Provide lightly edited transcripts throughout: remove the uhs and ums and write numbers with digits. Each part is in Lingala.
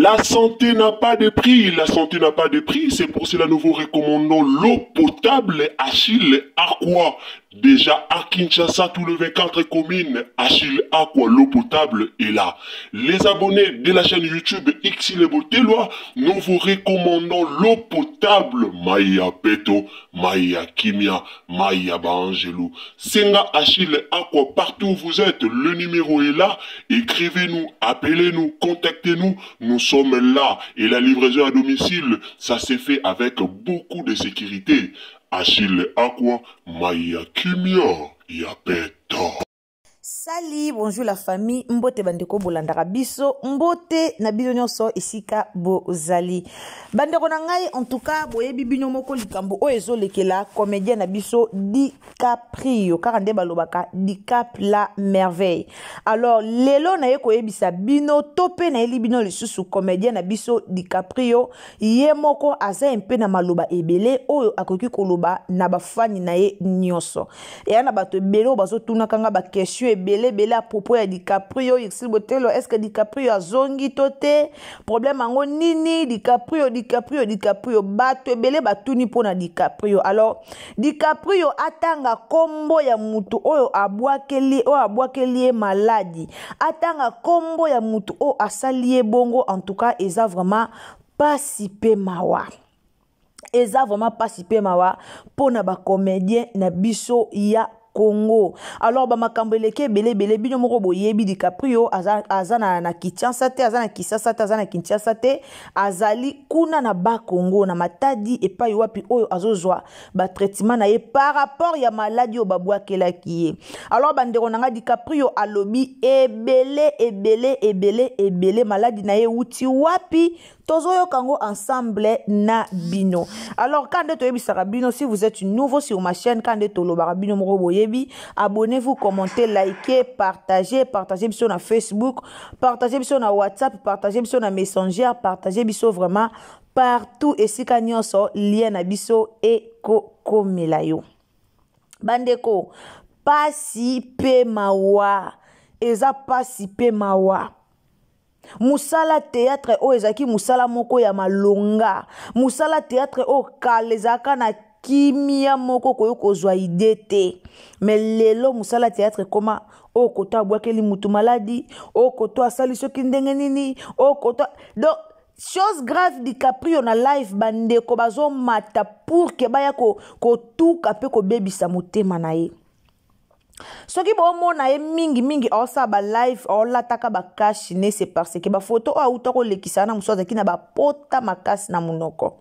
La santé n'a pas de prix, la santé n'a pas de prix, c'est pour cela nous vous recommandons l'eau potable Achille Aqua. Déjà à Kinshasa, tout le 24 communes, Achille Aqua, l'eau potable est là. Les abonnés de la chaîne YouTube Xile Boteloi, nous vous recommandons l'eau potable Maya Peto, Maya Kimia, Maya Baangelou. Senga Achille Aqua, partout où vous êtes, le numéro est là. Écrivez-nous, appelez-nous, contactez-nous, nous sommes là. Et la livraison à domicile, ça s'est fait avec beaucoup de sécurité. Achille Aqua, Maya Kimia, Yapeto. Sali, bonjour la famille, mbote bandeko bolandaka biso, mbote na bino nyonso esika bozali. Bandeko na ngai, en tout cas, boyebi bino moko likambo oyo ezolekela comédien na biso DiCaprio, kaka nde balobaka Dicap la merveille. Alors lelo naye koyebisa bino to pe nayeli bino lisusu comédien na biso DiCaprio, ye moko aza mpe na maloba ebele oyo akoki koloba na bafani na ye nyonso. Eya na bato ebele oyo bazotunaka nga ba question ebele ebele à propos ya DiCaprio, Ursule Botelo, est-ce que DiCaprio azongi to te? Problème yango nini? DiCaprio, DiCaprio, DiCaprio, bato ebele batuni mpona DiCaprio. Alors DiCaprio atanga kombo ya mutu oyo abwakeli, oyo abwakeli ye maladi, atanga kombo ya mutu oyo asali ye bongo, en tout cas eza vraiment pasi pe mawa. Eza vraiment pasi pe mawa mpona ba comédien na biso ya Congo. Alors ba makambo eleki ebele ebele, bino moko boyebi DiCaprio aza, aza na, na Kinshasa te, aza na Kinshasa te, aza na Kinshasa te, azali kuna na ba Congo na Matadi epai wapi oyo azozwa ba traitement na ye par rapport ya maladi oyo babwakelaki ye. Alors bandeko na nga, DiCaprio alobi ebele ebele ebele ebele, maladi na ye euti wapi? Tozoyoka yango ensemble na bino. Alors quand nde toyebisaka bino, si vous êtes nouveau sur ma chaîne, quand nde tolobaka bino moko boyebi, abonnez-vous, commentez, likez, partagez, partagez biso na Facebook, partagez biso na WhatsApp, partagez biso na Messenger, partagez biso vraiment partout esika nyonso lien na biso ekokomela yo. Bandeko, pasi pe mawa, eza pasi pe mawa. Mosala théâtre oyo ezalaki mosala moko ya malonga, mosala théâtre oyo kala ezalaka na kimia moko koyo kozwa ide te. Mais lelo mosala théâtre ekoma oyo koto abwakeli mutu maladi, oyo koto asali soki ndenge nini, oyo koto. Donc chose grave, DiCaprio na live bandeko bazomata pour ke baya kotuka pe kobebisa motema na ye. Soki bomona ye mingi mingi aosala ba live, aolataka ba cache ne, c'est parce que ba photo oyo auta kolekisa na mosusu azalaki na ba pota makasi na monoko.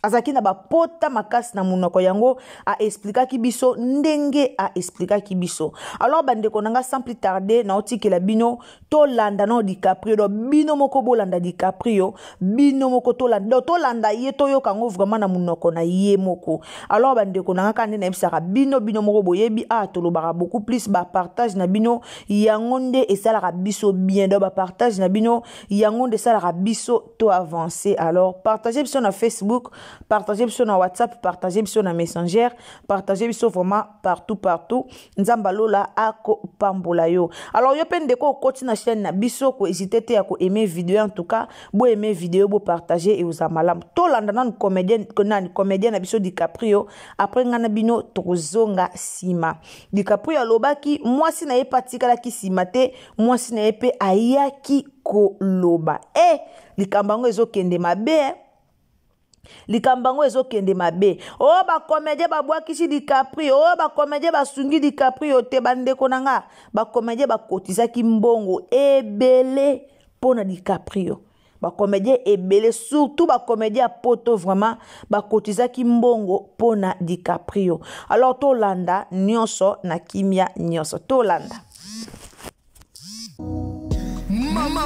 Azalaki na ba pota makasi na monoko, yango a explikaki biso ndenge a explikaki biso. Alors bandeko na nga, sans plus tarder, naotikela bino tolanda na DiCaprio. Donc bino moko bolanda DiCaprio, bino moko tolanda, donc tolanda ye, toyoka yango vraiment na monoko na ye moko. Alors bandeko na nga, kaka nde nayebisaka bino, bino moko boyebi, a tolobaka beaucoup plus ba partage na bino, yango nde esalaka biso bien. Donc ba partage na bino, yango nde esalaka biso to avancer. Alors partagez biso na Facebook, partagez biso na WhatsApp, partagez biso na Messenger, partagez biso vraiment partout partout. Nzambe alola akopambola yo. Alors yo pe ndeko okoti na chaîne na biso, ko hésiter te ya ko aimer vidéo, en tout cas bo aimer vidéo, bo partager et oza malamu. Tolanda nanu comédien, nani comédien na biso DiCaprio, après nga na bino tokozonga sima. DiCaprio alobaki mwasi na ye pe atikalaki sima te, mwasi na ye pe ayaki koloba. Likambo yango ezokende mabe, eh? Likambo yango ezokende mabe. Oyo ba comédien babwakisi DiCaprio, oyo ba comédien basungi DiCaprio te. Bandeko na nga, ba comédien bakotizaki mbongo ebele mpona DiCaprio. Ba comédien ebele, surtout ba comédien ya poto, vraiment bakotizaki mbongo mpona DiCaprio. Alors tolanda nyonso na kimia nyonso, tolanda. Mama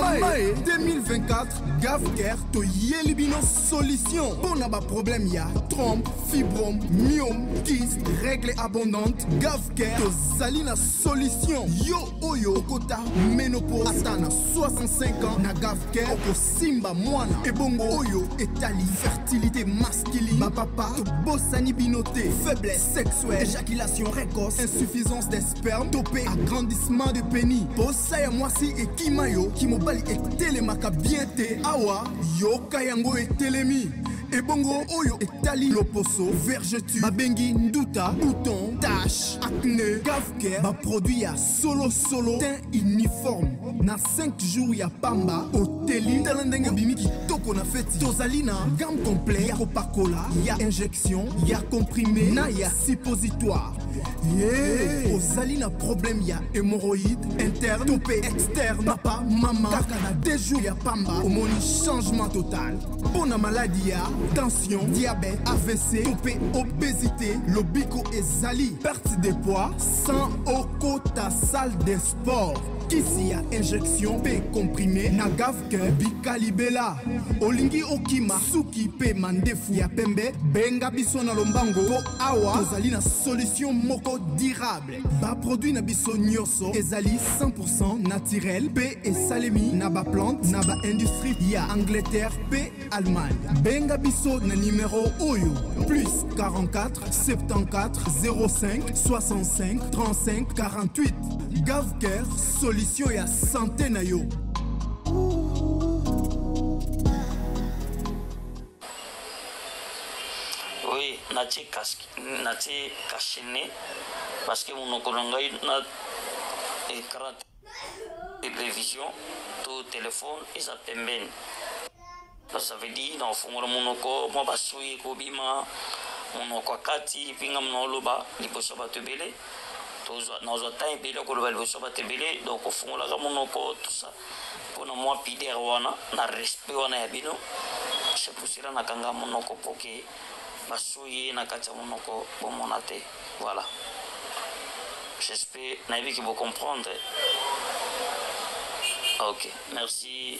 2024, Gafker toyeli bino solution mpona ba problème ya trompe, fibrome, myome, kyste, règle abondante. Gafker tozali na solution. Yo oyo okota ménopause ata na 65 ans, na Gafker okosimba mwana. Ebongo oyo etali fertilité masculine, bapapa tobosani bino te. Faiblesse sexuelle, éjaculation précoce, insuffisance des sperme to pe agrandissement de pénis, posa ya mwasi ekima yo. Kimobali etelemaka bien te awa yoka yango etelemi. Ebongo oyo etali loposo vergeture babengi nduta bouton tache acné Gavcare baproduit ya solo solo teint uniforme na 5 jours ya pamba oteli tala ndenge obimi kitoko na feti. Tozali na gamme complet ya kopakola, ya injection, ya comprimé na ya suppositoire. Ye ozali na problème ya hémorroïde interne to mpe externe, papa mama, kaka na 2 jours ya pamba omoni changement total. Mpo na maladi ya tension, diabète, AVC to mpe obésité, lobiko ezali perte de poids sans okota salle de sport. Kisi ya injection mpe comprimé na Gavcare bikalibela. Olingi okima suki mpe mandefu ya pembe, benga biso na lombango mpo awa tozali na solution moko durable. Baproduit na biso nyonso ezali 100% naturel mpe esalemi na baplante na baindustrie ya Angleterre mpe Allemagne. Benga biso na numero oyo plus 44 74 05 65 35 48. Gavcare, solution ya santé na yo. Oui, natie casque, natie cache-nez parce que monoko na ngai na écran télévision to téléphone eza pembeni. Ça veut dire na ofungola monoko mwa basoyi ekobima monoko akati mpe nga mona oloba liboso ya bato ebele, nazwa temps ebele ya koloba liboso ya bato ebele. Donc ofungolaka monoko tout ça mpona mwa pudeur wana na respect wana ya bino. C'est pour cela nakanga monoko po ke basoyi na kati ya monoko bomona te. Voilà, j'espère nayebi ke bocomprendre. Ok, merci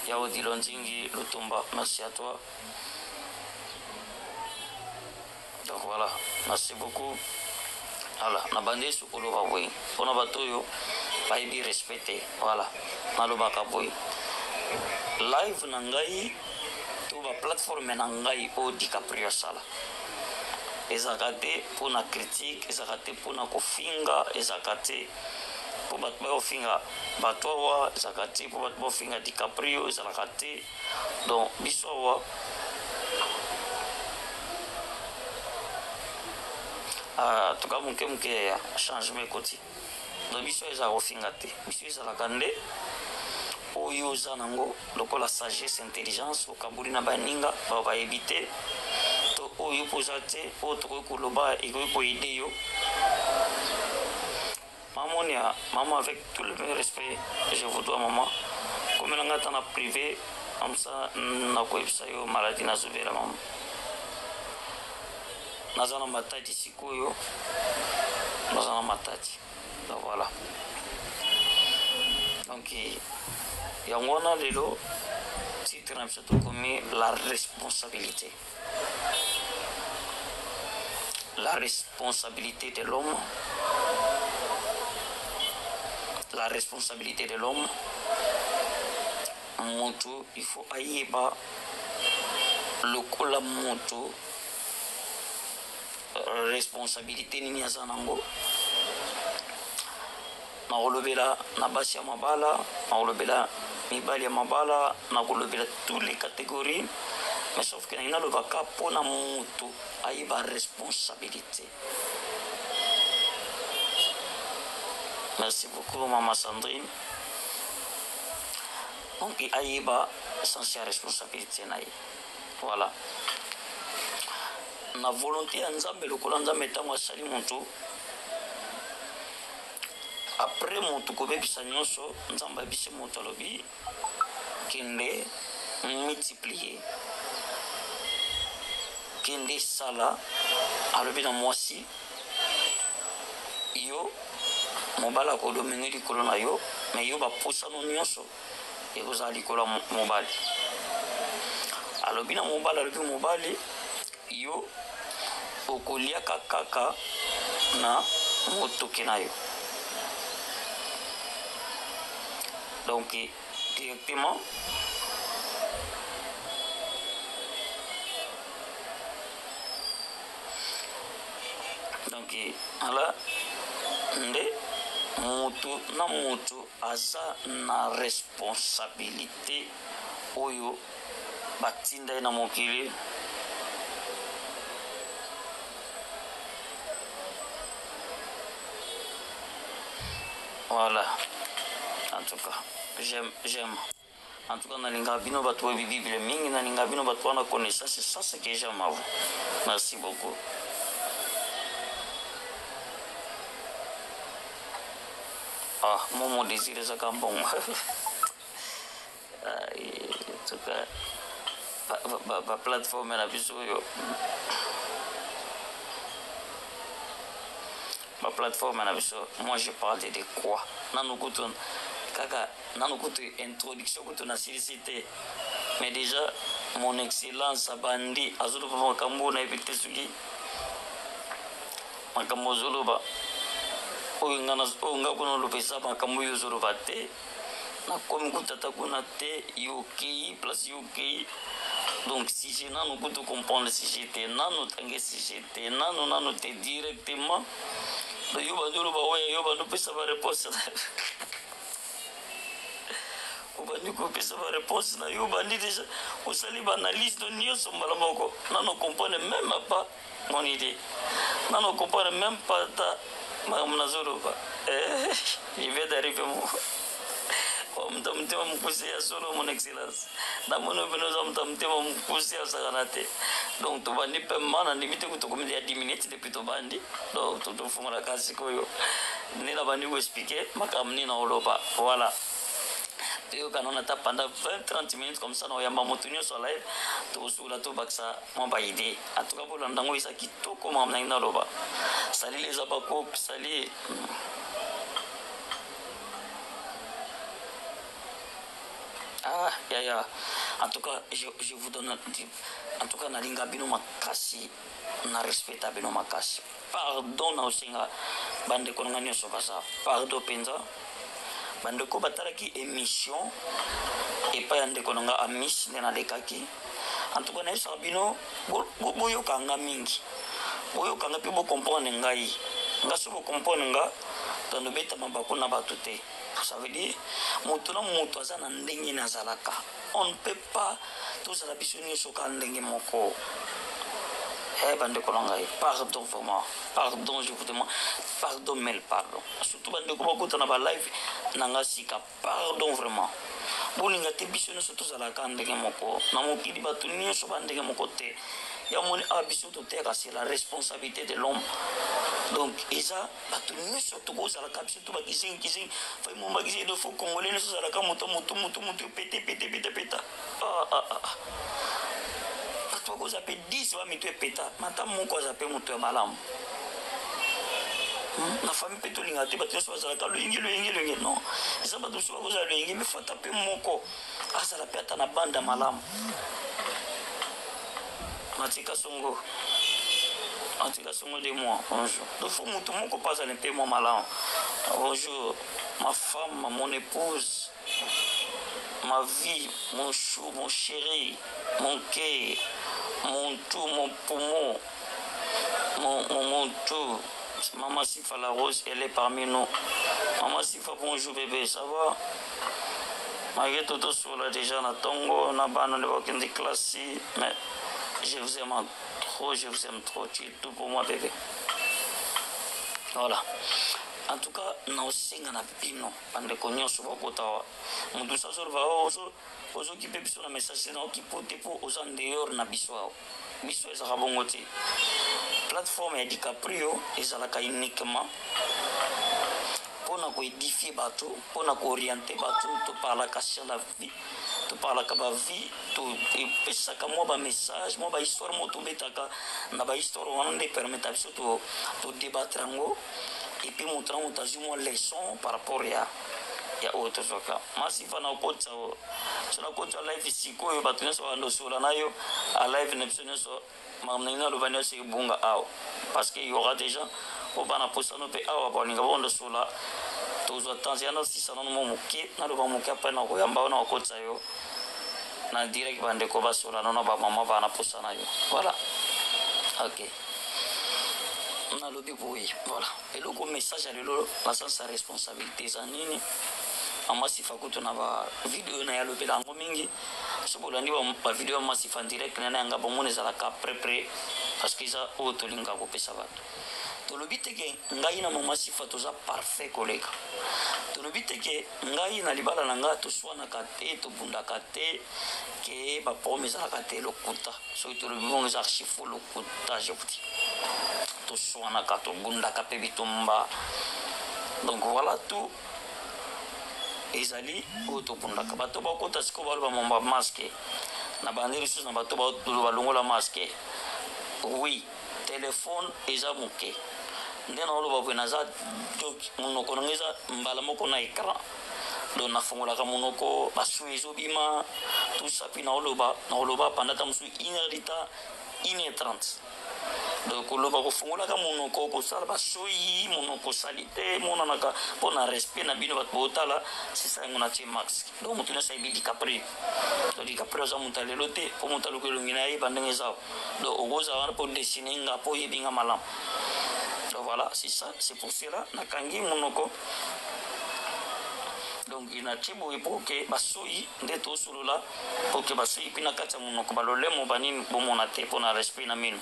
Yao Dilonzingi Lutumba, merci à toi. Donc voilà, merci beaucoup. Voilà, na bande su koloba boye mpona bato oyo bayebi respect te. Voilà, nalobaka boye live na ngai to baplateforme na ngai oyo DiCaprio asala ezalaka te mpona critique, ezalaka te mpona kofinga, ezalaka te mpo bato bayofinga bato awa, ezalaka te mpo bato baofinga DiCaprio, ezalaka te. Donc biso awa toka moke moke ya changement ekoti. Donc biso ezalaka kofinga te, biso ezalaka nde oyo oza nango lokola sagesse, intelligence, okaboli na baninga bao bayebi te, to oyo mpo oza te oyo tokoki koloba ekoki koyede yo. Mamonia, maman, avec tout le respect je vous dois, maman, komela nga ata na privé amsa nakoyebisa yo maladie nazobela. Mama, naza na matadi sikoyo, naza na matadi. Donc voilà, donc yango wana lelo titre na biso tokomi la responsabilité, la responsabilité de l'homme, la responsabilité de l'homme. Moto il faut ayeba lokola moto responsabilité nini aza nango. Nakolobela na basi ya mabala, nakolobela mibali ya mabala, nakolobela toutes les catégories, mais sauf que nangi nalobaka mpona moto ayeba responsabilité. Merci beaucoup mama Sandrine. Donc ayeba sens ya responsabilité na ye. Voilà, na volonté ya Nzambe, lokola Nzambe ntango asali moto, après moto kobebisa nyonso, Nzambe ayebisi moto, alobi kende multiplier, kende sala. Alobi na mwasi, yo mobali akodomine likolo na yo, me yo bapusano nyonso ekozala likolo ya mobali. Alobi na mobali, alobi mobali, yo okoliaka kaka na motoki na yo. Donc directement donc ala nde motu na motu. aza na responsabilité oyo batinda ye na mokili. Voilà, en tout cas j'aime, j'aime. En tout cas nalingaka bino bato oyebi Bible mingi, nalingaka bino bato wana connaissance, ça c'est que j'aime à vous. Merci beaucoup. Ah, Momo Désir ezaka mbongo. En tout cas baplateforme na biso oyo, baplateforme na biso, moi je parle de quoi? Nanu kutu kaka, nanu kutu introduction kutu nasilisi te, mais déjà mon excellence abandi azoloba makambo nayebi te soki makambo ozoloba oyo nga kuna oloba eza makambo oyo ozoloba te. Nakomi kutata kuna te, yo okei place, yo okei. Donc sujet nanu kutu comprendre sujet te, nanu tange sujet te, nanu nanu te, directement donc yo bandi oloba oyo, yo bandi opesa baréponse, obandi kopesa baréponse na yo, obandi déjà osali baanalyse to nyonso mbala moko. Nano comprendre même pas mon idée, nano comprendre même pas ta makambo nazoloba. Je viens d'arriver mo moto motema mokuse ya solo. Mon excellence, namoni opene oza moto motema mokuse, asakana te. Donc tobandi pema, nandimi te tokomi ya 10 minutes depuis tobandi. Donc tofongola sikoyo nde nabandi koexpliquer makambo nini naoloba. Voilà, toyokana wana ata pendant 20 30 minutes comme ça, na oyamba moto nyonso live, tokosukula, tobakisa mwa baidée. En tout cas bolanda yango, eza kitoko makambo nangi naloba. Salile eza bakope sali. Ah yaya, en tout cas je vous donne, en tout cas nalinga bino makasi, na respecta bino makasi. Pardon na osenga bandeko na nga nyonso baza, pardon mpenza. Bandeko batalaki émission epai ya ndeko na nga Amis nde nalekaki. En tout cas nayebisaka bino, boyoka nga mingi, boyoka nga mpe bocomprendre ngai. Nga so bocomprendre nga, tando betama bako na bato te. Ça veut dire moto na moto aza na ndenge nazalaka. On ne peut pas tozala biso nyonso kaka ndenge moko. Eh, bandeko na ngai, pardon, vraiment pardon, je vous demande pardon, mille pardon. Surtout bandeko bakota na balive na nga sika, pardon vraiment. Bolinga te biso nyonso tozalaka ndenge moko na mokili. Bato nyonso bandenge moko te. Ya moni awa biso toteyaka, c'est la responsabilité de l'homme. Donc eza bato nyonso tokozalaka biso to bakizengi kizengi fai mo bakizengi. Donc faut congolais nyonso ozalaka moto moto moto moto pete pete pete peta. Ah, ah, ah. Bato bakozala mpe 10 bamito epeta, mata moko aza mpe moto ya malamu na famille mpe. Tolingaka te bato nyonso bazalaka loyenge loyenge loyenge. Non, eza bato mosusu bakozala loyenge, mais fata mpe moko azala mpe ata na banda malamu. Matika Songo, Matika Songo de moi, bonjour. Donc faut moto moko mpe azala mpe mwa malamu. Bonjour ma femme, mon épouse, ma vie, mon chou, mon chéri, mon cœur, mon tout, mon poumon, mon tout. Maman Sifa la Rose, elle est parmi nous. Maman Sifa, bonjour bébé, ça va? Malgré tout là déjà na tongo, na bana de bakende classe, mais je vous aime trop, je vous aime trop, tu es tout pour moi bébé. Voilà. En tout cas, na osenga na bino bandeko nyonso bakota wa moto mosusu azoloba ozokipe biso na message te, naokipo te mpo oza dehors na biso awa. Biso ezalaka bongo te. Plateforme ya DiCaprio ezalaka uniquement mpona koédifier bato, mpona koorienter bato. Toparlaka sur la vie, toparlaka bavie, epesaka mwa bamessage, mwa bahistoire mo tobetaka na bahistoire wana nde permettre biso todébattre yango, et puis moto na moto azwi mwa leçon par rapport ya oyo tozwaka. Masifa na okotisa so nakotisa live sikoyo, bato nyonso banda osola na yo a live na biso nyonso. Makambo ndenge naloba nyonso ebunga awa, parce que y aura des gens oyo bana posano mpe awa balinga bonda sola. Tozwa temps ya nasisa nano mo moke, naloba moke, après na koyamba wana bakotisa yo na direct. Bandeko basola nono, bamama bana posa na yo. Voilà, ok, nalobi boye. Voilà eloko message ya lelo na sens ya responsabilité eza nini. Mama Sifa kutu na ba video na ye alobela yango mingi. Soki bolandi ba video ya Mama Sifa en direct na yanga, bomona ezalaka près près, parce que eza oyo tolingaka kopesa bato. Tolobi te ke ngai na Mama Sifa toza parfait koleka. Tolobi te ke ngai na libala na ngai toswanaka te, tobundaka te, ke ba problème ezalaka te. Lokuta. Soki tolobi bongo eza archi faux, lokuta, je vous dis. Toswanaka, tobundaka pe bitumba. Donc voilà tout. Ezali oyo tobundaka. Bato bakota sikoyo baloba momba masque. Na bande lisusu na bato balongola masque. Oui, téléphone eza moke. Nde naoloba boye naza donc monoko na ngai eza mbala moko na écran. Donc nafongolaka monoko, basuyi ezobima, tout ça, puis naoloba, naoloba pendant ta mosusu une heure du temps, une heure trente. Donc koloba kofungolaka monoko, kosala basoyi monoko salite emonanaka mpo na respect na bino bato botala. Sisa yango natie max. Donc moto nyonso ayebi DiCaprio. Donc DiCaprio aza moto ya lelo te, mpo moto aluka elongi na ye bandenge eza. Donc okozala wana mpo dessine nga mpo oyebi nga malamu. Donc voilà, c'est ça, c'est pour cela nakangi monoko. Donc natie boye mpo ke basoyi nde tosolola, mpo ke basoyi mpe na kati ya monoko balolemo banini bomona te, mpo na respect na mino.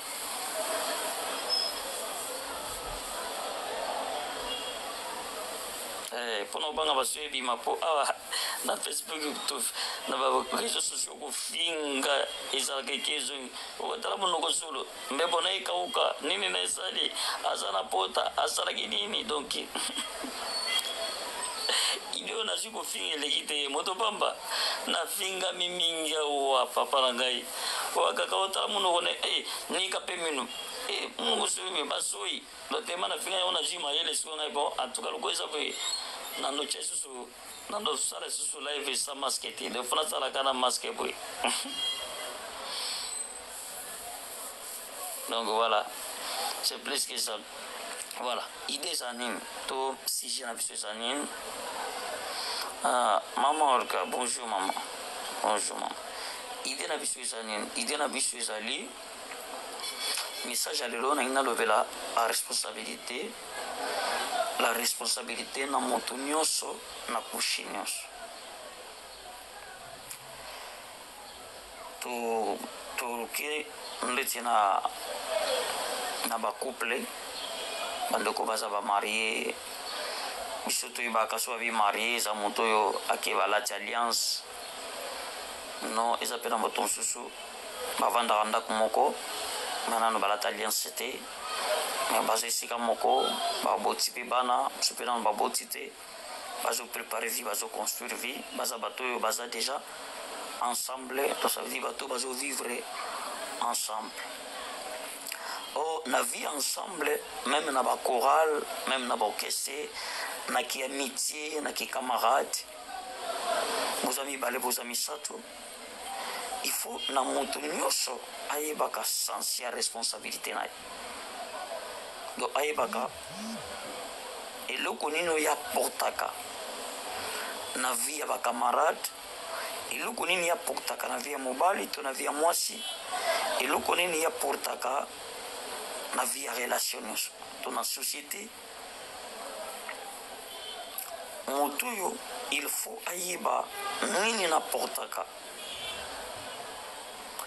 Mpona obanga basoyi ebima, mpo awa na Facebook to na ba réseaux sociaux kofinga ezalaka eke ezongi. Okotala monoko solo, mbebo na ekauka nini na esali, aza na pota, asalaki nini. Donc ide oyo nazwi kofinga eleki te, moto pamba nafingami mingi awa. Papa na ngai oyo kaka otala monoko na nika mpe mino monoko soyi basoyi lotema nafinga yango, nazwi mayele sikoyo ngai. Bon, en tout cas loko eza boye, nandotya lisusu, nandosala lisusu live sans masque te. Donc faut nasalaka na masque boye. Donc voilà, c'est plus que ça. Voilà, idée eza nini to sujet na biso eza nini? Mama Olga, bonjour mama, bonjour mama. Idée na biso eza nini? Idée na biso ezali message ya lelo nangi nalobela la responsabilité, la responsabilité na moto nyonso, na couche nyonso. Toluki ndeti na bacouple, bandeko baza bamarie. Biso toyebaka so babi marie eza moto oyo ake balati alliance. Non, eza mpe na moto mosusu bavandaka ndako moko, me nano balata alliance te, me baza esika moko, baboti mpe bana mosusu mpe nano baboti te, bazoprépare vie, bazoconstruire vie, baza bato oyo baza déjà ensemble. Donc ça veut dire bato bazovivre ensemble. Oh, na vie ensemble, même na bachorale, même na baorchestre, na ki amitié, na ki camarade, boza mibale, boza misato, il faut na moto nyonso ayebaka sens ya responsabilité na ye. Donc ayebaka eloko nini oyo aportaka na vie ya bacamarade, eloko nini aportaka na vie ya mobali to na vie ya mwasi, eloko nini aportaka na vie ya relation nyonso to na société. Moto oyo il faut ayeba nini naportaka,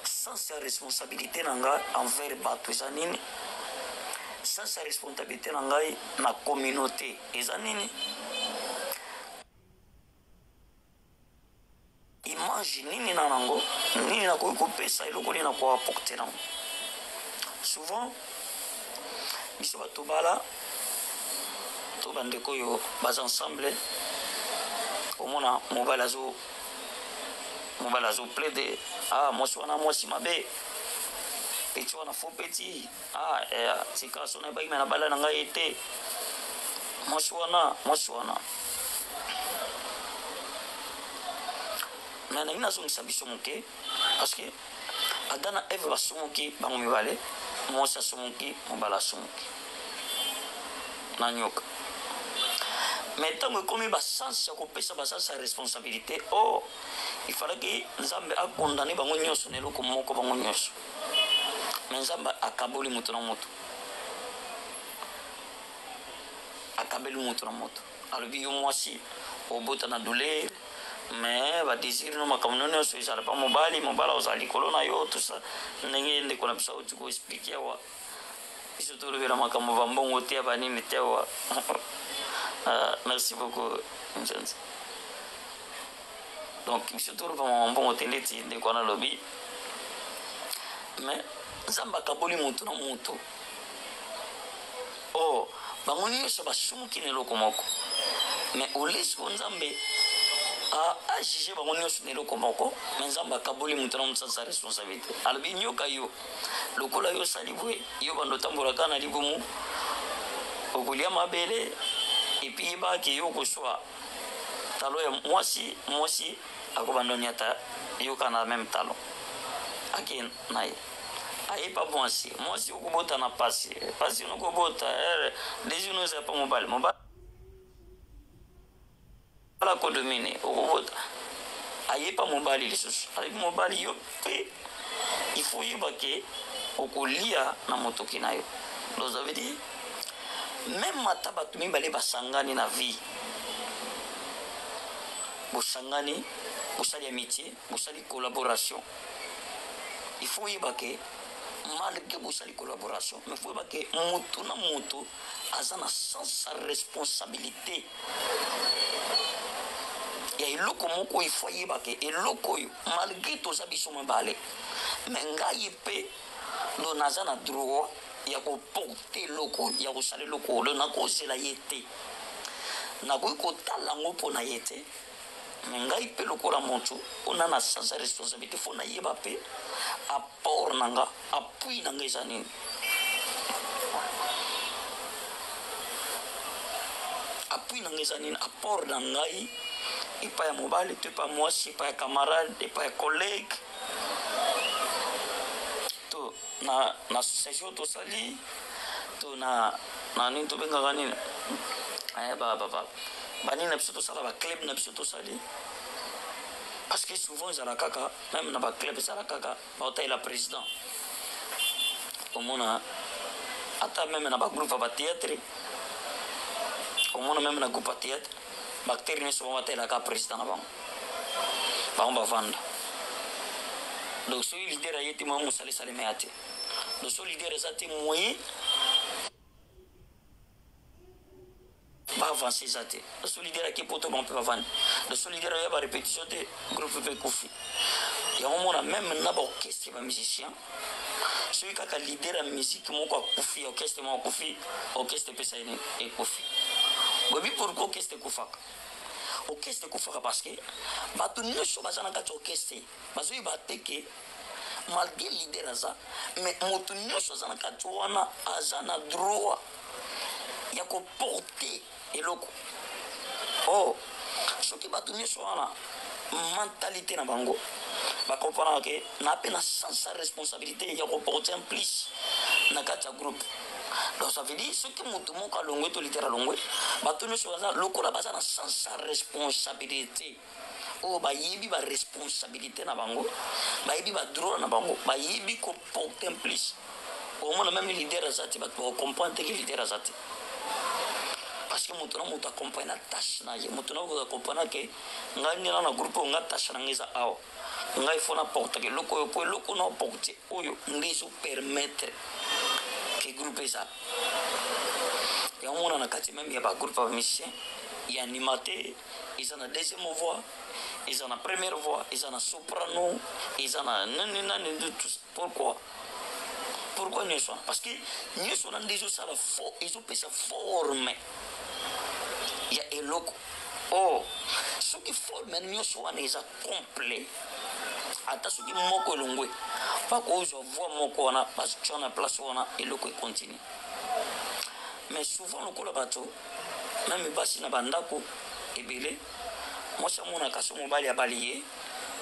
sens ya responsabilité na ngai envers bato eza nini, sens ya responsabilité na ngai na communauté eza nini, image nini na nango, nini nakoki kopesa, eloko nini nakoapporte nango. Souvent biso bato bala to bandeko oyo baza ensemble, omona mobali azo mobali azoplaide: "Ah, mwasi wana mwasi mabe, petit wana faux petit. Ah, eh, tika so nayebaki me na bala na ngai te mwasi wana, mwasi wana." Me nangi nazongisa biso moke, parce que Adam na Eve basumuki bango mibale, mwasi asumuki, mobali asumuki na nyoka. Mais ntango ekomi basens ya kopesa basens ya responsabilité, or il fallaki Nzambe akondane bango nyonso na eloko moko, bango nyonso. Mais Nzambe akaboli moto na moto, akabeli moto na moto. Alobi yo mwasi obota na douleur, mais ba désir no makambo no nyonso ezala pa mobali, mobali ozala likolo na yo, tout ça. Ndenge ndeko na biso auti ko expliquer awa, biso tolobela makambo ba mbongo te, ya banini te awa. Merci beaucoup Nzanzi. Donc biso toloba mama mbongo te ndeti ndeko wana alobi, mais Nzambe akaboli moto na moto. Oh, bango nyonso basumuki na eloko moko, mais olesi ko Nzambe ajuge bango nyonso na eloko moko, mais Nzambe akaboli moto na moto sa responsabilité. Alobi nyoka yo lokola yo osali boye, yo bando otambolaka na libumu, okolia mabele, epuis yebaki yo okoswa talo ya mwasi, mwasi akobanda oniata yoka na même talo ake na ye ayepa mwasi, mwasi okobota na pasi, pasi nokobota désir no eza pa mobali, mobali akodomine okobota ayepa mobali lisusu ayebi mobali yo mpe il faut oyeba ke okolia na motoki na yo. Donc ça veut dire même ata bato mibale basangani na vie, bosangani, bosali amitié, bosali collaboration, il faut oyeba ke malgré bosali collaboration, mais faut oyeba ke motu na motu aza na sens ya responsabilité ya eloko moko. Il faut ayeba ke eloko oyo, malgré toza biso mibale, mais ngai mpe do naza na droit ya koporte eloko, ya kosala eloko oyo. Nakozela ye te, nakoki kotala yango mpo na ye te, mais ngai mpe lokola motu oyo na sens ya responsabilité, faut nayeba mpe apport na nga, appui na nga eza nini, appui na nga eza nini, apport na ngai epai ya mobali to epai ya mwasi, epai ya camarade, epai ya collègue, to na association tosali, to na nini tobengaka nini, ba ba ba banini na biso tosala, baclub na biso tosali. Parce que souvent ezala kaka même na baclub, ezala kaka baotalela président. Omona ata même na bagroupe ya bathéâtre, omona même na groupe ya théâtre, baacteur nyonso bango batelaka président na bango, bango bavanda. Donc soki leader aye te, moyen mosala esalema ya te. Donc soki leader eza te, moyen baavance eza te. So leader ake poto, bango mpe bavandi. Donc so leader oya barépétition te, groupe mpe ekufi. Yango mona même na baorchestre, bamusicien, soki kaka leader ya musique moko akufi, orchestre moko akufi, orchestre epesa ye nini, ekufi. Boyebi pourquoi orchestre ekufaka? Orchestre ekufaka parce que bato nyonso baza na kati ya orchestre bazoyeba te ke malgré leader aza, mais moto nyonso aza na kati wana aza na droit ya koporte eloko. Oh, soki bato nyonso wana mentalité na bango bakomprendre ke na mpe na sens ya responsabilité ya koporte un plus na kati ya groupe, donc ça veut dire soki moto moko alongwe to leader alongwe, bato nyonso baza lokola baza na sens ya responsabilité oyo, bayebi baresponsabilité na bango, bayebi badroit na bango, bayebi koporte un plus. Omona même leader aza te, bato bakocomprendre te ke leader aza te, parce que moto na moto acomprendre na tâche na ye. Moto na moto acomprendre ke ngai nde na groupe oyo, nga tâche na ngai eza awa, ngai faut naportaka eloko oyo, po eloko na porte oyo nde ezopermettre ke groupe eza. Yango mona na kati même ya bagroupe ya bamusicien, ya animateur, eza na deuxième voix, eza na première voix, eza na soprano, eza na nani nani, tout. Pourquoi? Pourquoi nyonso wana? Parce que nyonso wana nde ezosala fo, ezopesa forme ya eloko. Oh, soki forme nyonso wana eza complet, ata soki moko elongwe, bakozwa voix moko wana, batia na place wana, eloko econtinue. Mais souvent lokola bato même basi na bandako ebele, mwasi amonaka so mobali abali ye,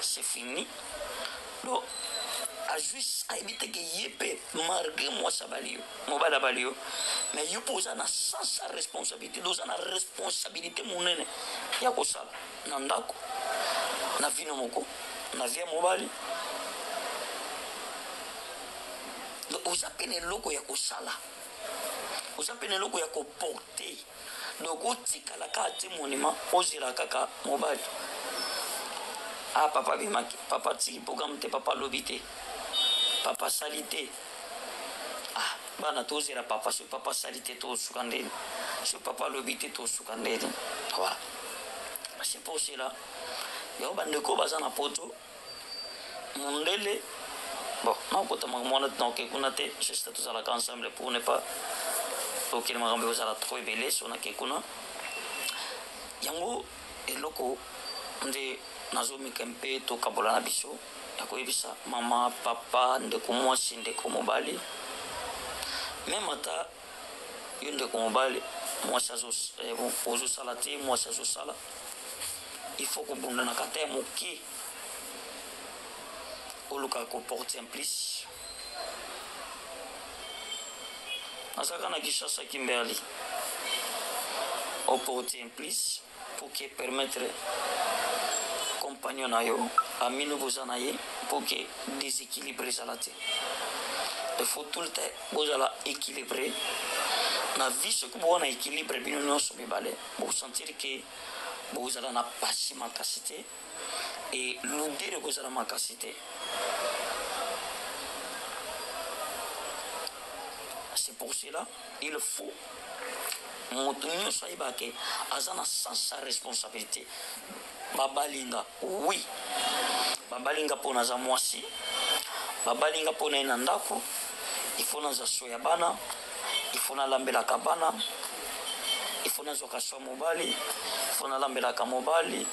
c'est fini. Donc azwi, ayebi te ke ye mpe malgré mwasi abali yo, mobali abali yo, mais yo mpo oza na sens ya responsabilité, oza na responsabilité monene ya kosala na ndako, na vino moko, na vie ya mobali. Donc oza mpe na eloko ya kosala, oza mpe na eloko ya koporte. Donc otikala kaka te monument, ozela kaka mobali. Ah papa abimaki, papa atiki programme te, papa alobi te, papa asali te. Ah bana tozela papa, soki papa asali te tosuka ndeni, soki papa alobi te tosuka ndeni. Voilà, c'est pour cela yango bandeko baza na poto mundele. Bon, nakota makambo wana, naoke kuna te, juste tozalaka ensemble pour ne pas okende makambo ekozala trop ebele. So nake kuna, yango eloko nde nazomika mpe tokabola na biso ya koyebisa mama, papa, ndeko mwasi, ndeko mobali, même ata yo ndeko mobali, mwasi ozosala te, mwasi azosala, il faut kobundanaka ata ya moke, oluka koporter un plus. Nazalaka na Kinshasa, Kimberly, oporter un plus pour que permettre compagnon na yo, amino boza na ye, pour que déséquilibre ezala te. Il faut tout le temps bozala équilibré na vie. Soki boza na équilibre bino nyonso mibale, bosentir ke bozala na pasi makasi te e ludere ekozala makasi te. C'est pour cela il faut moto nyonso ayeba ke aza na sens ya responsabilité. Babalinga, oui, babalinga mpo naza mwasi, babalinga mpo na ye na ndako, il faut naza so ya bana, il faut nalambelaka bana, il faut nazwaka so ya mobali, il faut nalambelaka mobali,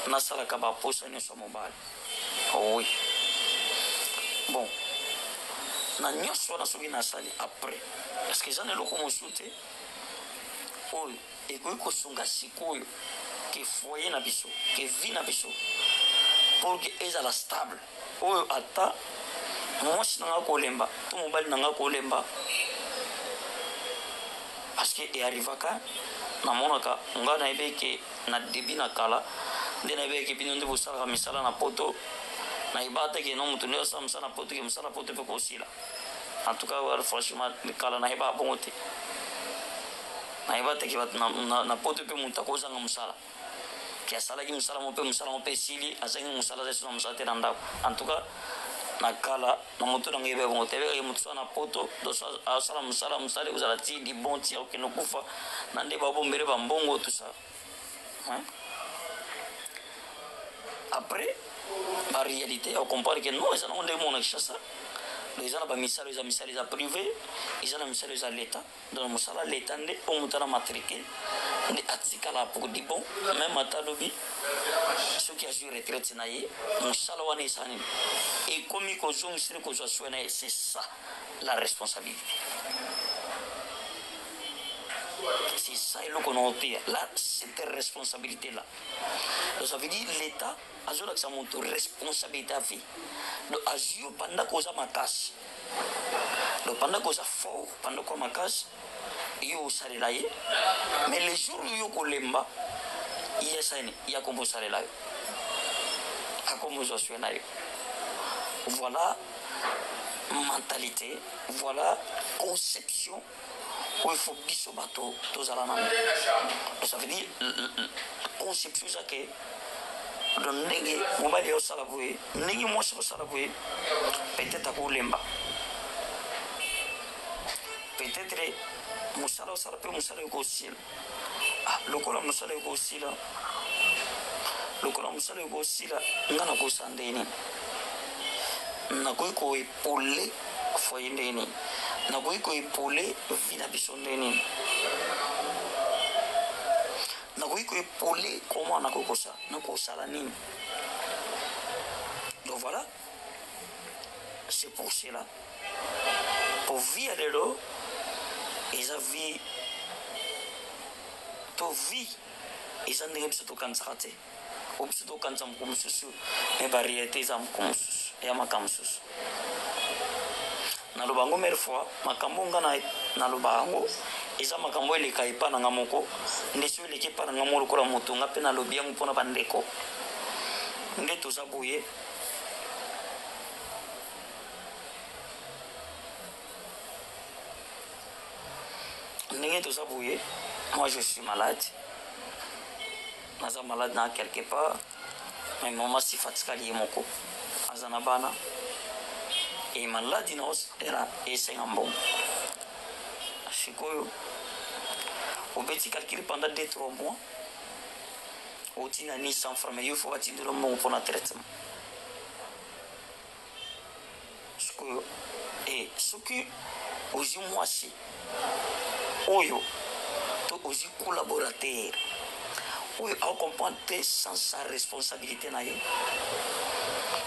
nasalaka baposa nyonso ya mobali. Oui, bon, na nyonso wana soki nasali après, parce que eza na eloko mosusu te oyo ekoki kosunga sikoyo ke foyer na biso, ke vie na biso, pour ke ezala stable, oyo ata mwasi na nga kolemba to mobali na nga kolemba. Parce que earrivaka, namonaka, nga nayebi ke na début na kala nde nayebi ke bino nde bosalaka misala na poto, nayeba te ke no moto nde asala mosala na poto, ke mosala poto mpe kosila. En tout cas, franchement, kala nayeba bongo te, nayeba te ke bato na poto mpe moto akozanga mosala, ke asalaki mosala mo mpe mosala mo mpe esili, azangi mosala, aza na mosala te na ndako. En tout cas, na kala na moto na ngai yeba bongo te, ebekaki moto so na poto asala mosala, mosala ekozala ti libon ti akokende kufa na nde babombele bambongo, tout ça, hein? Après baréalité ya comprendre ke non, eza nango ndenge moko na Kinshasa. Eza na bamisala, eza misala eza privé, eza na misala eza l'État. Donc mosala l'État nde oyo moto ana matricule nde atikala pour du bon, même ata alobi soki azwi retraite na ye, mosala wana eza nini, ekomi kozongiseli kozwa soin na ye. C'est ça la responsabilité, c'est ça eloko na oteya là, cette responsabilité là. Donc ça veut dire l'État azolakisa moto responsabilité ya vie. Donc azwi yo pendant koza makasi, donc pendant koza fort, pendant koza makasi, yo osalela ye. Mais le jour yo kolemba, ye asali ye akombo osalela yo, akombo ozwa soin na yo. Voilà mentalité, voilà conception oyo il faut biso bato tozala nango. Ça veut dire conception eza ke donc ndenge mobali osala boye, ndenge mwasi osala boye, peut-être akolemba, peut-être mosala osala mpe mosala ekosila. Ah, lokola mosala ekosila, lokola mosala ekosila, nga nakosala ndenge nini? Nakoki koépauler foyer ndenge nini? Nakoki koépauler vie na biso ndenge nini? Nakoki koépauler comment? Nakoki kosala, nakosala nini? Donc voilà, c'est pour cela, po vie ya lelo eza vie to vie eza ndenge biso tokanisaka te. Po biso tokanisa moko mosusu, mais baréalité eza moko mosusu ya makambo mosusu. Naloba yango mille fois, makambo nga naloba yango eza makambo eleka epa na nga moko nde so eleki epa na nga moko lokola moto nga mpe nalobi yango mpona bandeko nde toza boye. Ndenge toza boye, Moi, je suis malade, naza malade na quelque part, mais mama Sifa atikali ye moko, aza na bana e maladi na osela esenga mbongo. Sikoyo obeti calcul pendant 2 3 mois, otinda ni 100 francs, mais yo fo batindela mbongo mpona traitement. Sikoyo e soki ozwi mwasi oyo to ozwi collaborateur oyo acomprendre te sans sa responsabilité na ye,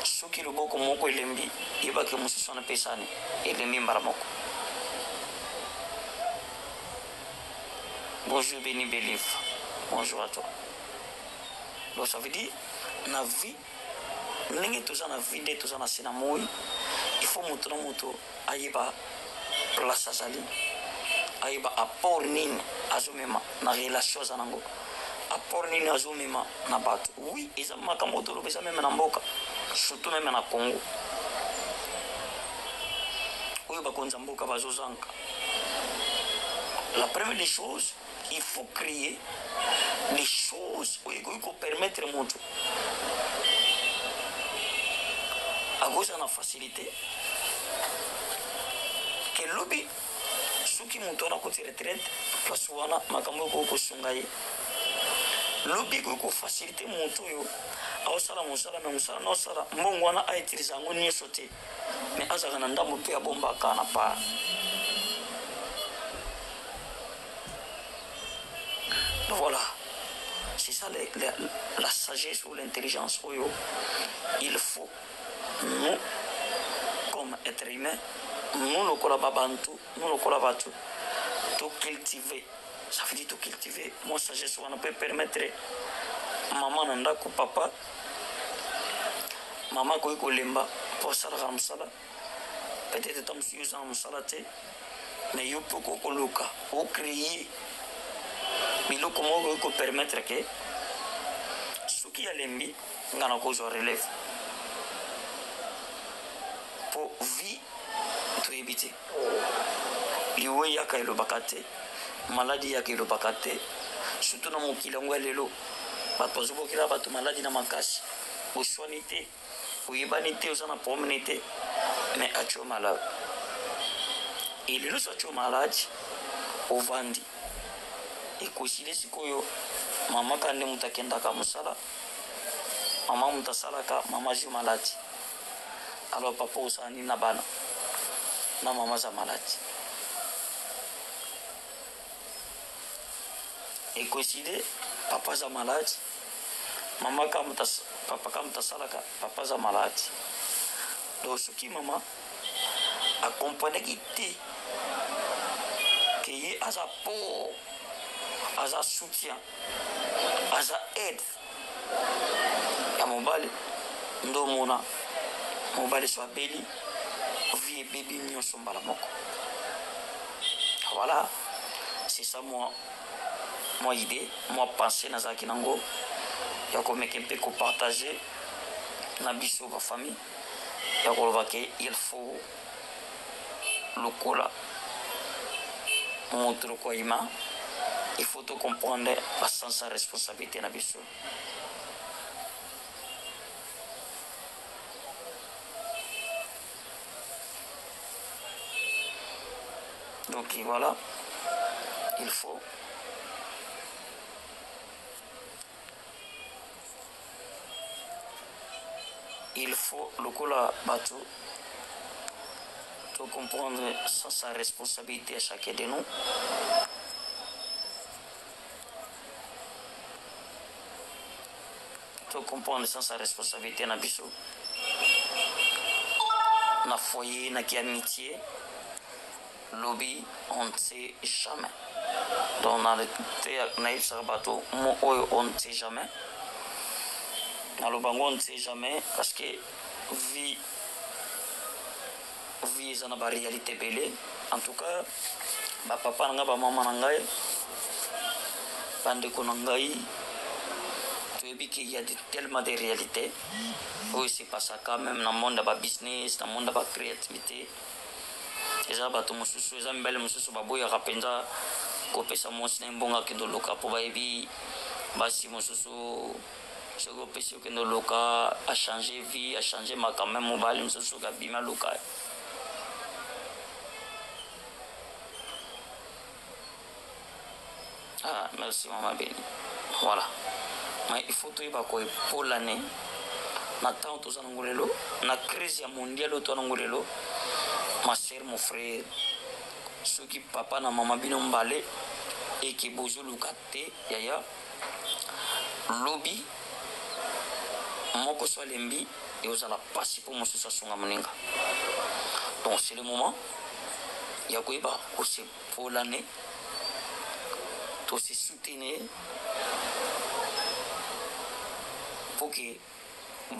soki loboko moko elembi, yebaki mosusu wana mpe esani elembi mbala moko. Bonjour Béni Belief, bonjour à toi. Donc ça veut dire na vie, ndenge toza na vie, nde toza na se na moi, il faut moto na moto ayeba place azali, ayeba apport nini azomema na relation aza nango, apport nini azomema na bato. Oui, eza makambo toloba, eza meme na mboka, surtout meme na Congo oyo bakonzi ya mboka bazozanga. La première des choses, il faut créer des choses oyo ekoki kopermettre moto akozala na facilité ke lobi soki moto wana akoti retraite, place wana makambo ekoki kosunga ye. Lobi ekoki kofacilité moto oyo aosala mosala, me mosala na osala mbongo wana autilize yango nyonso te, me azalaka na ndambo mpe abombaka na part. Voilà, c'est ça la sagesse ou l'intelligence oyo il faut nous, comme être humain, nous lokola babantu, nous lokola bato, to cultiver. Ça veut dire to cultiver moi sagesse wana peut permettre mama na ndako, papa, mama akoki kolemba mpo asalaka na mosala, peut-être ata mosusu yo oza na mosala te, mais yo mpe okoki koluka ocréer biloko moko okoki kopermettre ke soki alembi, nga nakozwa relève, mpo vie toyebi te. Liwa eyaka elobaka te, maladi eyaka elobaka te, surtout na mokili yango ya lelo, bato bazobokela bato maladi na makasi. Oswani te, oyebani te, oza na problème te, mais atio malade. E lelo so atio maladi, ovandi ekosile. Sikoyo mama kaka nde moto akendaka mosala, mama moto asalaka, mama azwi maladi. Alors papa osala nini na bana na mama aza maladi? Ekosile, papa aza maladi, mama kaka moto, papa kaka moto asalaka, papa aza maladi. Donc soki mama akomprenaki te ke ye aza po aza soutien, aza aide ya mobali, nde omona mobali so abeli, vie ebebi nyonso mbala moko. Voilà, c'est ça moi moi idée, moi pensée nazalaki nango ya komeke mpe kopartage na biso bafamille, ya koloba ke il faut lokola moto lokola ima, il faut to comprendre basens ya responsabilité na biso. Donc voilà, il faut lokola bato to comprendre ça, sa responsabilité à chacun de nous, to comprendre sans sa responsabilité na biso na foyer, na ki amitié. Lobi on ne sait jamais. Donc na te nayebisaka bato mo oyo on ne sait jamais, naloba yango, on ne sait jamais, parce que vie eza na baréalité ebele. En tout cas bapapa na ngai, bamama na ngai, bandeko na ngai, toyebi ke y a tellement de réalité oyo sepasaka même na monde ya babusiness, na monde ya bacréativité. Eza bato mosusu, eza mibale mosusu baboyaka mpenza. Kopesa mwasi na ye mbongo akende oluka, mpo bayebi basi mosusu soki opesi okende oluka achange vie, achange makambo. Meme mobali mosusu soki abimi aluka. Ah, merci mama Beni. Voilà, mais il faut toyeba koepolane na ntango toza nango lelo, na crise ya mondial oyo toza nango lelo. Ma sœur, mon frère, soki papa na mama bino mbale eke bozoluka te, yaya, lobi moko so alembi, ekozala mpasi mpo mosusu asunga moninga. Donc c'est le moment ya koyeba kosepolane, tose soutenir mpo ke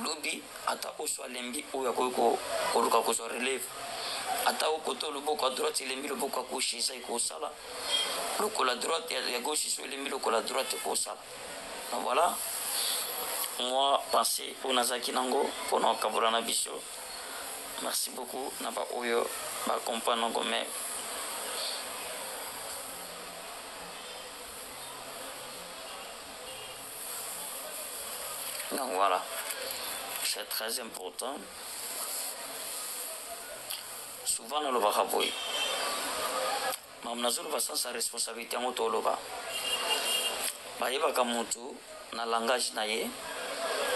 lobi ata oso alembi, oyo akoki koluka kozwa relève. Ata okoto loboko ya droite elembi, loboko ya gauche eza ekosala lokola droite, ya gauche so elembi, lokola droite ekosala. Donc voilà moi pensée oyo nazalaki nango mpona kokabola na biso. Merci beaucoup na baoyo bacomprendre yango. Mais donc voilà, c'est très important. Souvent nalobaka boye, makambo nazoloba sans sa responsabilité yango. Toloba, bayebaka mutu na langage na ye,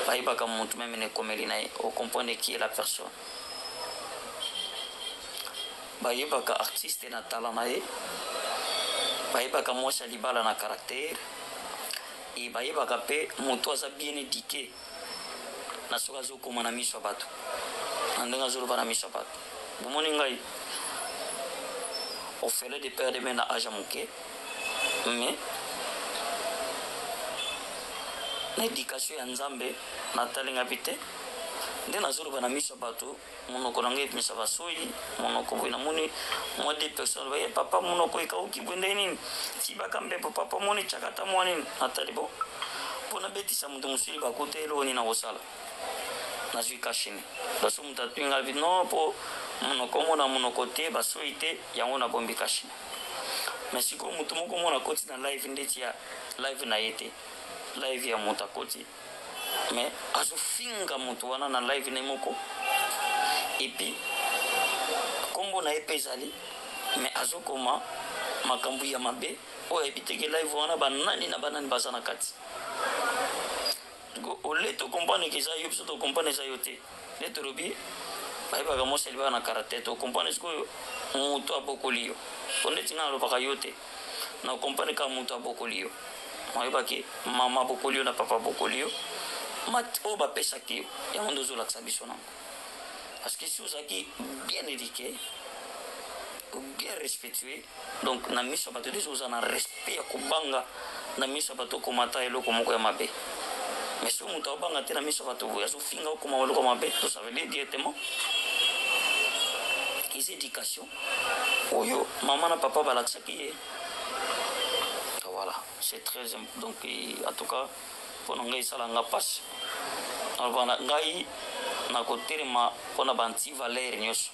bayebaka mutu même na ekomeli na ye, ocomprendre qui est la personne. Bayebaka artiste na talent na ye, bayebaka mwasi ya libala na caractère, e bayebaka mpe moto aza bien éduqué na soki azokoma na miso ya bato, na ndenge azoloba na miso ya bato. Bomoni ngai orphelin de père de mère na age ya moke, mais na éducation ya Nzambe natalinga mpe te nde nazoloba na miso ya bato. Monoko na ngai ebimisa basoyi, monoko boye. Namoni mwa deux personnes baye: "Papa, monoko ekauki boye ndenge nini? Tibaka mpepo, papa, moni tiaka ata mwa nini." Natali bo mpo nabetisa moto mosusu bakuta eloko nini nakosala. Nazwi cache-nez. Baso moto atuni ngai non, mpo monoko omona monoko te, basoyi te, yango nabombi cache-nez. Mais sikoyo moto moko mona akoti na live, ndeti ya live na ye te, live ya moto akoti, mais azofinga moto wana na live na ye moko, et puis nkombo na ye mpe ezali, mais azokoma makambo ya mabe oyo ayebi teke live wana banani na banani baza na kati. Ole tocomprendre ke eza yo, biso tocomprendre eza yo te. Nde tolobi bayebaka mwasi alibaka na caractère. Tocomprendre sikoyo moto abokoli yo, po ndeti ngai nalobaka yo te, na comprendre kaka moto abokoli yo. Oyebaki mama abokoli yo na papa abokoli yo, oyo bapesaki yo yango nde ozolakisa biso nango. Parce que si ozalaki bien éduqué, bien respectueux, donc na miso ya bato te, oza na respect ya kobanga na miso ya bato, okomata eloko moko ya mabe. Mais soki moto aobanga te na miso ya bato boye, azofinga, okoma eloko ya mabe, to ça veut dire directement eza éducation oyo mama na papa balakisaki ye. Voilà, c'est très, donc en tout cas mpo na ngai esalanga mpasi. Naloba ngai nakotelema mpona baanti-valeurs nyonso,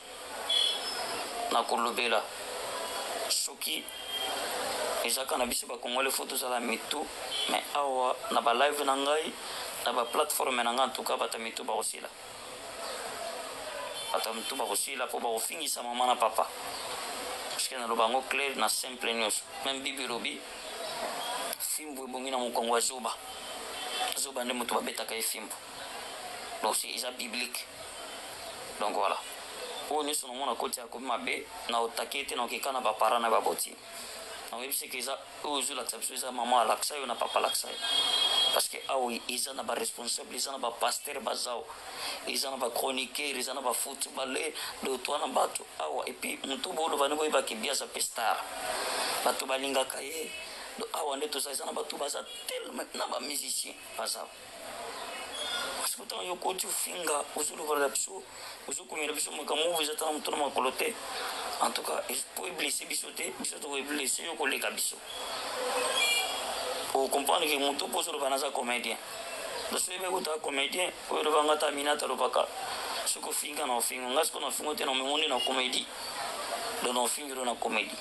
nakolobela soki ezaka na biso bakongole, faut tozala mitu. Mais awa na balive na ngai, na baplateforme na ngai, en tout cas bato ya mitu bakosila, bato ya mitu bakosila mpo bakofingisa mama na papa, parce que naloba yango clair na simple nyonso. Même Bible elobi fimbu ebongi na mokongo ya zoba, zoba nde moto babetaka ye fimbu. Donc eza biblique. Donc voilà, oyo nyonso namona koti akomi mabe na otake ete na okeka na baparent na baboti, nakoyebisa ke eza oyo ozolakisa biso, eza mama alakisa yo na papa alakisa yo. Parce que awa eza na baresponsable, eza na bapasteur bazao, eza na bachroniqueur, eza na bafootballeur, donc toa na bato awa. Et puis moto booloba nde boyebaki bi aza mpe star, bato balingaka ye. Donc awa nde toza, eza na bato baza tellement na bamusicien baza. Parce que ntango yo okoti ofinga, ozolobala biso, ozokomela biso makambo oyo eza tana moto na makolo te, en tout cas po eblesse biso te, biso tokoeblesse yo koleka biso. Ocomprendre ke moto mpo ozoloba naza comédien, so oyebaki otaka comédien oyo olobanga ata Aminata alobaka soki ofinga na ofinga nga, sikoyo na ofinga te, na omemo nde na comédie. Donc na ofingelo na comédie.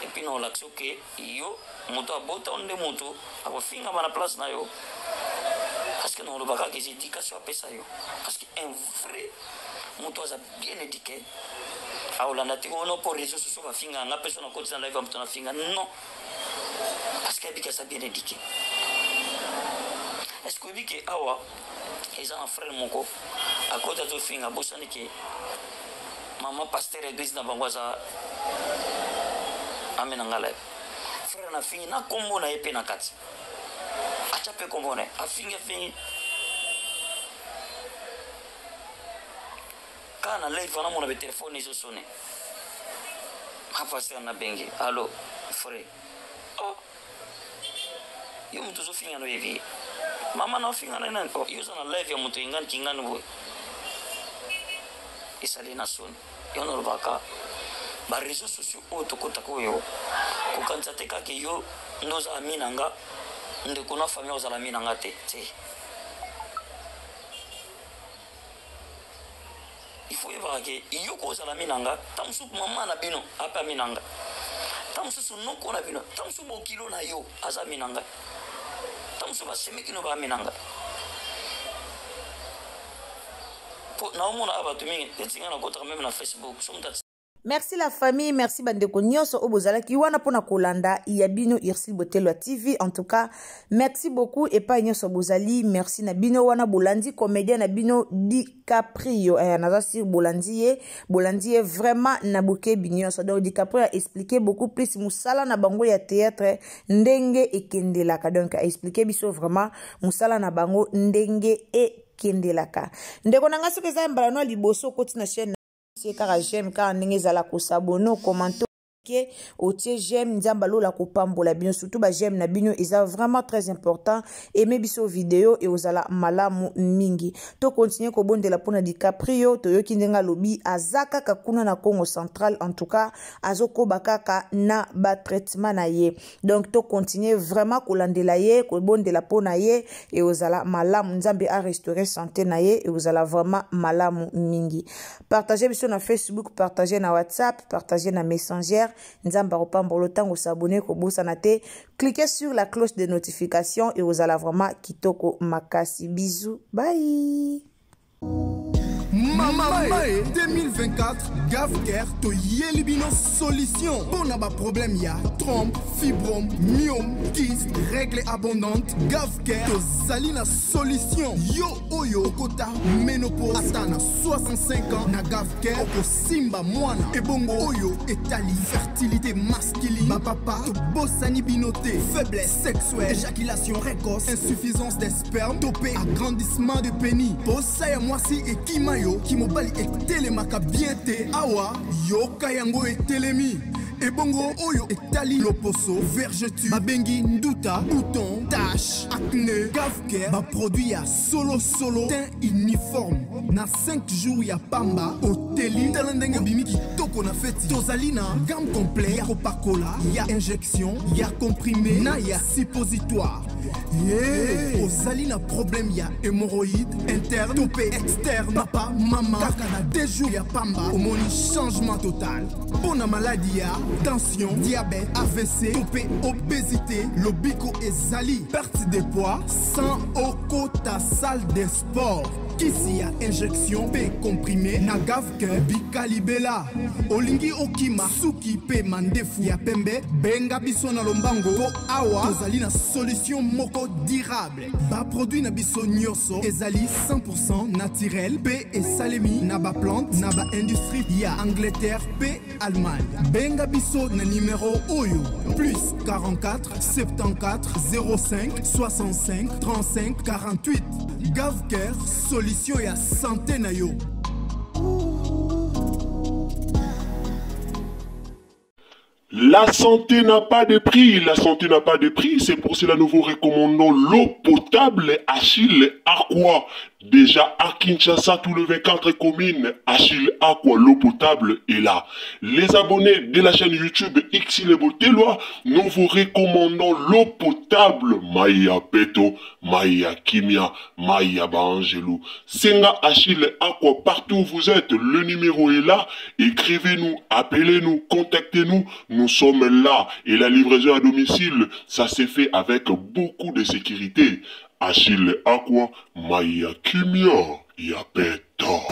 Et puis na olakisi oke yo moto abota yo nde moto akofingama na place na yo, parce que na oloba kaka eza éducation apesa yo, parce que un vrai moto aza bien éduqué aolanda te ono mpo réseau sociaux bafinga nga mpe so nakotisa live ya moto nafinga, non, parce que ayebiki aza bien éduqué. Est ce que oyebi ke awa eza na frère moko akoti azofinga, abosani ke mama pasteur église na bango aza ame na nga live? Frère nafingi na nkombo na ye mpe na kati, atya mpe nkombo na ye, afingi, afingi kaka na live wana. Mona betelefone ezosone, ma pasteur nabengi: "Allo frère, oh, yo moto ozofinga no, oyebi mama na ofinga na nani? Oh, yo oza na live ya moto ingani kingani boye." Esali na soni. Yo nalobaka, baréseaux sociaux oyo tokotaka oyo, kokanisa te kaka yo nde oza ami na nga, ndeko na famille ozala ami na nga te te. Il faut oyebaka ke yo kozala ami na nga, ta mosusu mama na bino ape ami na nga, ta mosusu noko na bino, ta mosusu bokilo na yo aza ami na ngai, ta mosusu basemeki no baami na ngai. Po naomona a bato mingi neti ngai nakotaka même na Facebook so moto. Merci la famille, merci bandeko nyonso oyo bozalaki wana mpona kolanda ya bino Ursile Botelo ya TV. En tout cas, merci beaucoup epai nyonso bozali. Merci na bino wana bolandi comédien na bino DiCaprio. Naza sur bolandi ye, bolandi ye vraiment na bokebi nyonso. Donc DiCaprio a expliqué beaucoup plus mosala na bango ya théâtre ndenge ekendelaka. Donc a expliqué biso vraiment mosala na bango ndenge ekendelaka. Ndeko na ngai, soki eza mbala no ya liboso okoti na chaîne, otie kaka j'aime, kaka ndenge ezala, kos'abonner, ocommenter, ke otie j'aime. Nzambe alola kopambola bino, surtout baj'aime na bino eza vraiment très important. Aime biso video e ozala malamu mingi. Tocontinuer kobondela mpona DiCaprio. Toyoki ndenge alobi aza kaka kuna na Congo Central. En tout cas, azokoba kaka na batraitement na ye. Donc tocontinuer vraiment kolandela ye, kobondela mpona ye e ozala malamu. Nzambe arestaurer santé na ye, e ozala vraiment malamu mingi. Partage biso na Facebook, partage na WhatsApp, partage na Messenger. Nzambe akopambola. Ntango os'abonner, kobosana te cliquez sur la cloche de notification e ozala vraiment kitoko makasi. Bisous, bye. Mama 2024, Gafker toyeli bino solution mpo na baproblème ya trompe, fibrome, myome, kyste, règle abondante. Gafker tozali na solution. Yo oyo okota ménopause ata na 65 ans, na Gafker okosimba mwana. Ebongo oyo etali fertilité masculine, bapapa tobosani bino te. Faiblesse sexuelle, éjaculation précoce, insuffisance des sperme to mpe agrandissement de pénis, posa ya mwasi ekima yo, kimobali etelemaka bien te, awa yoka yango etelemi. Ebongo oyo etali loposo, vergeture babengi nduta, bouton, tache, acné, Gafker baproduit ya solosolo, teint uniforme. Na 5 jours ya pamba oteli, tala ndenge obimi kitoko na feti. Tozali na gamme complet ya kopakola, ya injection, ya comprimé na ya suppositoire. Yeah. Ozali na problème ya hémorroïde interne to mpe externe, papa, mama, kaka na 2 jours ya pamba omoni changement total. Mpo na maladi ya tension, diabète, AVC to mpe obésité, lobiko ezali, perte de poids sans okota salle de sport. Kisi ya injection mpe comprimé na Gafker bikalibela. Olingi okima suki mpe mandefu ya pembe, benga biso na lombango mpo awa tozali na solution moko durable. Baproduit na biso nyonso ezali 100 naturel mpe esalemi na baplante na baindustrie ya Angleterre mpe Allemagne. Benga biso na nimero oyo: plus 44 74 05 65 35 48. Gavker, solution ya santé na yo. La santé n'a pas de prix, la santé n'a pas de prix, c'est pour cela nous vous recommandons l'eau potable Achille Aqua. Déjà à Kinshasa, tout le 24 communes, Achille Aqua, l'eau potable est là. Les abonnés de la chaîne YouTube Xile Boteloi, nous vous recommandons l'eau potable Maya Peto, Maya Kimia, Maya Baangelou. Senga Achille Aqua, partout où vous êtes, le numéro est là. Écrivez-nous, appelez-nous, contactez-nous. Nous sommes là. Et la livraison à domicile, ça s'est fait avec beaucoup de sécurité. Achille Aqua, Maya Kimia, Yapeto.